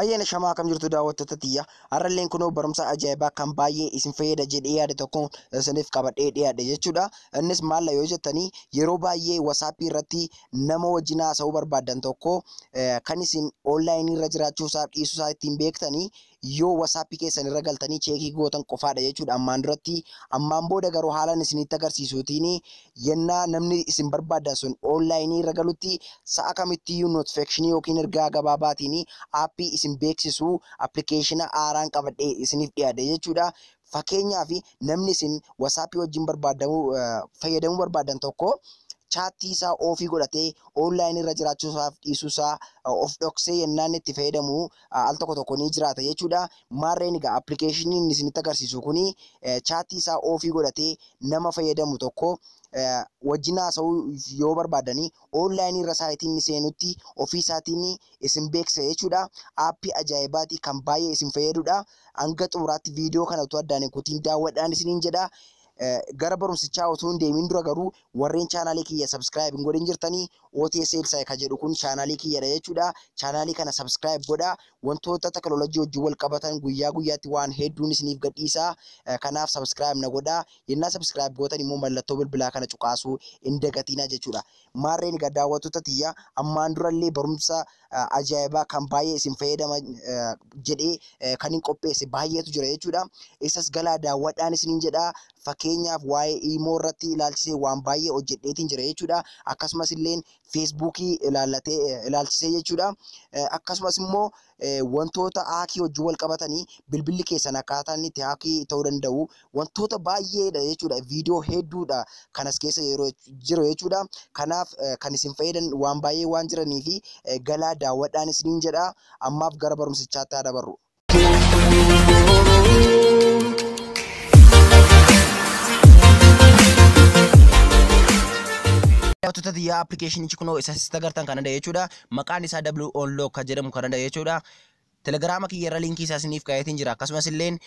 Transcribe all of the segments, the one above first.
Ayyaana shamaa akkam jirtu daawwattoota tiyya. Har'alleen kunoo barumsa ajaa'ibaa kan baay'ee isin fayyada jedhee yaade tokko isiniif qabadhee dhiyaadhe jechuudha. Innis maal yoo jettanii, yeroo baay'ee WhatsAppii irratti nama wajjin haasa'uu barbaaddan tokko kan isin onlaayinii irra jiraachuu isaa dhiisuu isaa ittiin beektanii yoo WhatsAppii keessan irra galtanii check gootan qofaadha jechuudha. Ammaan duratti, ammaan booda garuu haalaan isinitti agarsiisuutiin yennaa namni isin barbaaddan sun onlaayinii irra galutti sa'a kamittiyyuu notificationii yookiin ergaa gabaabaatiin aappii isin beeksisu appilikeeshina haaraan qabadhee isiniif dhiyaadhe jechuudha. Fakkeenyaaf, namni isin WhatsAppii wajjin barbaadamuu fayyadamuu barbaadan tokko chaattii isaa off godhatee onlaayinii irra jiraachuu isaaf dhiisuu isaa of dhoksee yennaan itti fayyadamu al tokko tokko ni jiraata jechuudha. Maarreen egaa appilikeeshiniin isinitti agarsiisu kuni chaattii isaa off godhatee nama fayyadamu tokko wajjin haasa'uu yoo barbaadanii onlaayinii irra saayitiin inni seenutti ofii isaatiin isin beeksisa jechuudha. Aappii ajaa'ibaati kan baay'ee isin fayyadudha. Hanga xumuraatti viidiyoo kana utuu addaan hin kutiin daawwadhaan isiniin jedha. Gara barumsichaa otoo hin deemin dura garuu warreen chaanaalii kiyya subscribe hin godhin jirtanii, OTS Elsaa kan jedhu kun chaanaalii kiyyadha jechuudha. Chaanaalii kana subscribe godhaa. Wantoota teknoolojii wajjin wal qabatan guyyaa guyyaatti waan hedduun isiniif gadhiisa. Kanaaf subscribe na godhaa. Yennaa subscribe gootan immoo mallattoo bilbilaa kana cuqaasuu hin dagatinaa jechuudha. Maarreen egaa daawwattoota tiyya, ammaan durallee barumsa ajaa'ibaa kan baay'ee isin fayyadama jedhee kan hin qopheesse baay'eetu jira jechuudha. Isas galaa daawwadhaan isiniin jedha. Fakkeenyaaf, waa'ee Imoo irratti ilaalchisee waan baay'ee hojjedheetiin jira jechuudha. Akkasumas illee Feesbuukii ilaallatee ilaalchisee jechuudha. Akkasumas immoo wantoota hack wajjin wal qabatanii, bilbilli keessan akkaataa inni itti hack ta'uu danda'u wantoota baay'eedha jechuudha. Viidiyoo hedduudha kanas keessa yeroo jiru jechuudha. Kanaaf kan isin fayyadan waan baay'ee waan jiranii fi galaa daawwadhaan isiniin jedha. Ammaaf gara barumsichaatti haa dabarru. Daawwattoota xiyyaa, appilikeeshinichi kunoo isa sitti agartan kanadha jechuudha. Maqaan isaa W Unlock kan jedhamu kanadha jechuudha. Telegiraama kiyya irra linkii isaa isiniif kaa'eetiin jira. Akkasumas illee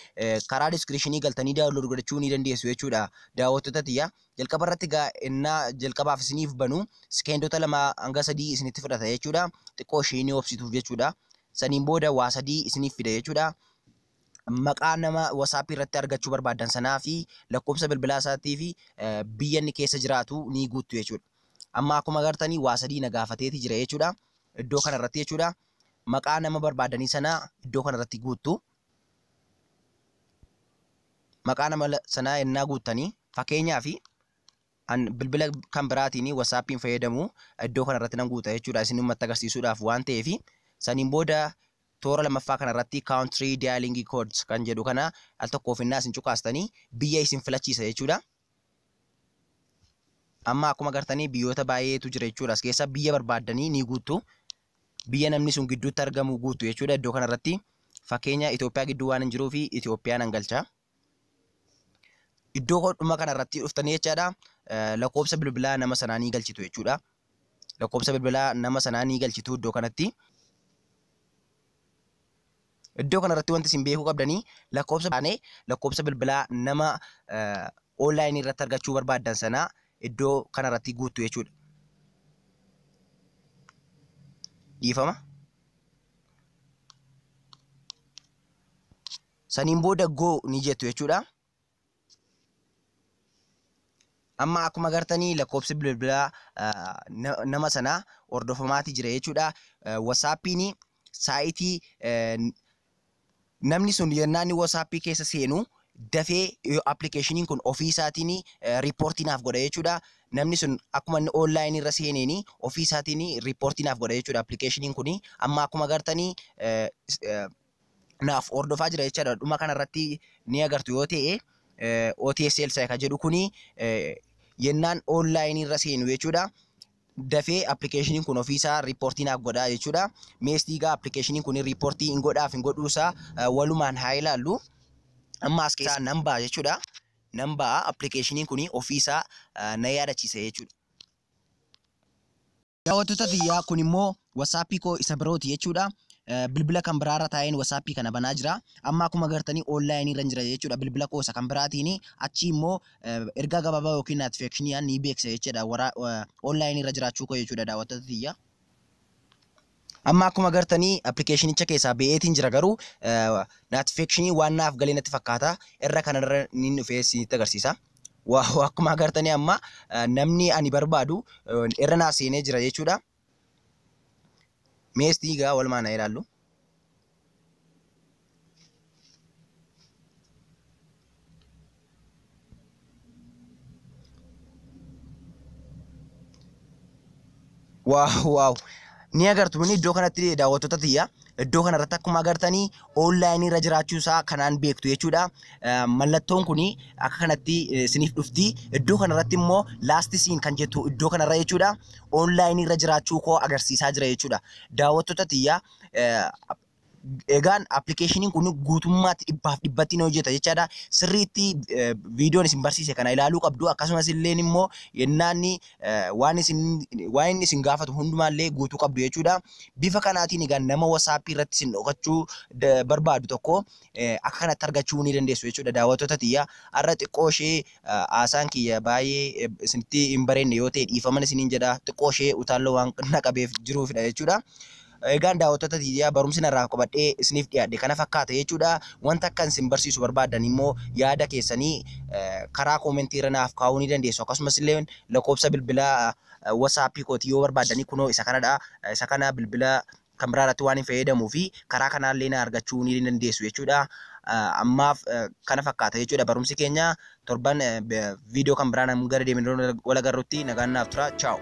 karaa descriptionii galtanii download godhachuu ni dandeessu jechuudha. Daawwattoota xiyyaa, jalqaba irratti gaa innaa jalqabaaf isiniif banu sekeendota 2 hanga 3 isinitti fudhata jechuudha. Xiqqoo ishee ni obsituuf jechuudha. Saniin booda waa sadii isiniif fida jechuudha. Maqaa nama WhatsAppii irratti argachuu barbaaddan sanaa fi lakkoofsa bilbilaa isaatii fi biyya inni keessa jiraatu ni guuttu jechuudha. Amma akkuma agartanii waa sadii na gaafateeti jira jechuudha. Iddoo kanarratti jechuudha. Maqaa nama barbaadanii sanaa iddoo kanarratti guuttu. Maqaa nama sanaa ennaa guuttanii, fakkeenyaaf an bilbila kan biraatiin WhatsAppiin fayyadamu iddoo kanarratti nan guuta jechuudha. Isin ummatti agarsiisuudhaaf waan ta'eef. Saniin booda toora lammaffaa kanarratti country dialing codes kan jedhu kana al tokkoof innaa isin cuqaastanii biyya isin filachiisa jechuudha. Amma akkuma agartanii biyyoota baay'eetu jira jechuudha. As keessa biyya barbaaddanii ni guuttu. Biyya namni sun gidduutti argamu guuttu jechuudha iddoo kanarratti. Fakkeenya, Itoophiyaa gidduu waan hin jiruu fi Itoophiyaa nan galcha. Iddoo dhuma kanarratti dhuftanii jechaadha, lakkoofsa bilbilaa nama sanaa ni galchitu jechuudha. Lakkoofsa bilbilaa nama sanaa ni galchitu iddoo kanatti. Iddoo kanarratti wanti isin beekuu qabdanii lakkoofsa baanee lakkoofsa bilbilaa nama onlaayinii irratti argachuu barbaaddan sanaa iddoo kanarratti guuttu jechuudha. Dhiifama. Saniin booda go ni jettu jechuudha. Amma akkuma agartanii lakkoofsi bilbilaa nama sanaa hordofamaati jira jechuudha. WhatsAppiin saayitii namni sun yennaa inni WhatsAppii keessa seenu dafee appilikeeshiniin kun ofii isaatiin riippoortii naaf godha jechuudha. Namni sun akkuma inni onlaayinii irra seeneen ofii isaatiin riippoortii naaf godha jechuudha appilikeeshiniin kun. Amma akkuma agartanii naaf hordofaa jira jechuudha. Dhuma kanarratti ni agartu yoo ta'e, OTS Elsa kan jedhu kuni yennaan onlaayinii irra seenu jechuudha. Dafee appilikeeshiniin kun ofiisaa riippoortii naaf godha jechuudha. Meestiigaa appilikeeshiniin kun riippoortii hin godhaaf hin godhuusaa walumaan haa ilaallu. Amma as keessaa nan ba'a jechuudha. Nan ba'a, appilikeeshiniin kun ofiisaa na yaadachiisa jechuudha. Daawwattoota xiyyaa, kun immoo WhatsAppii koo isa birooti jechuudha. Bilbila kan biraarra taa'een WhatsAppii kana banaa jira. Amma akkuma agartanii onlaayinii irra jira jechuudha. Bilbila koo isa kan biraatiin achi immoo ergaa gabaabaa yookiin notificationii ni beeksisa jechuudha. Onlaayinii irra jiraachuu koo jechuudha, daawwattoota xiyyaa. Amma akkuma agartanii appilikeeshinicha keessaa ba'eetiin jira, garuu notification waan naaf galee natti fakkaata. Irra kanarra ni dhufee isinitti agarsiisa. Wow, akkuma agartanii amma namni ani barbaadu irra naa seenee jira jechuudha. Meestii egaa walumaan haa ilaallu. Wow, ni agartu inni iddoo kanatti, daawwattoota tiyya, iddoo kanarratti akkuma agartanii onlaayinii irra jiraachuu isaa kanaan beektu jechuudha. Mallattoon kun akka kanatti isiniif dhufti. Iddoo kanarratti immoo "last seen" kan jettu iddoo kanarra jechuudha. Onlaayinii irra jiraachuu koo agarsiisaa jira jechuudha. Daawwattoota tiyya, egaan appilikeeshiniin kun guutummaatti 100% ni hojjeta jechaadha. Sirriitti viidiyoon isin barsiise kana ilaaluu qabdu. Akkasumas illee immoo yennaanni waan isin waan inni isin gaafatu hundumaallee guutuu qabdu jechuudha. Bifa kanaatiin egaa nama WhatsAppii irratti isin dhokachuu barbaadu tokko akka kanatti argachuu ni dandeessu jechuudha, daawwattoota tiyya. Har'a xiqqoo ishee haasaan kiyya baay'ee isinitti hin bareedne yoo ta'e dhiifaman isiniin jedha. Xiqqoo ishee utaalloo waan na qabeef jiruufidha jechuudha. Egaan daawwattoota tiyyaa, barumsi narraa qabadhee isiniif dhiyaadhe kana fakkaata jechuudha. Wanta akka isin barsiisu barbaadan immoo yaada keessanii karaa koomentii irra naaf kaa'uu ni dandeessu. Akkasumas illee lakkoofsa bilbilaa WhatsAppii kootii yoo barbaadanii kunoo isa kanadha. Isa kana bilbila kan biraa irratti waan hin fayyadamuu fi karaa kanaallee na argachuu ni dandeessu jechuudha. Ammaaf kana fakkaata jechuudha barumsi keenya. Torban viidiyoo kan biraa gara deemnee wal agarrutti nagaan naaf tura. Ciao.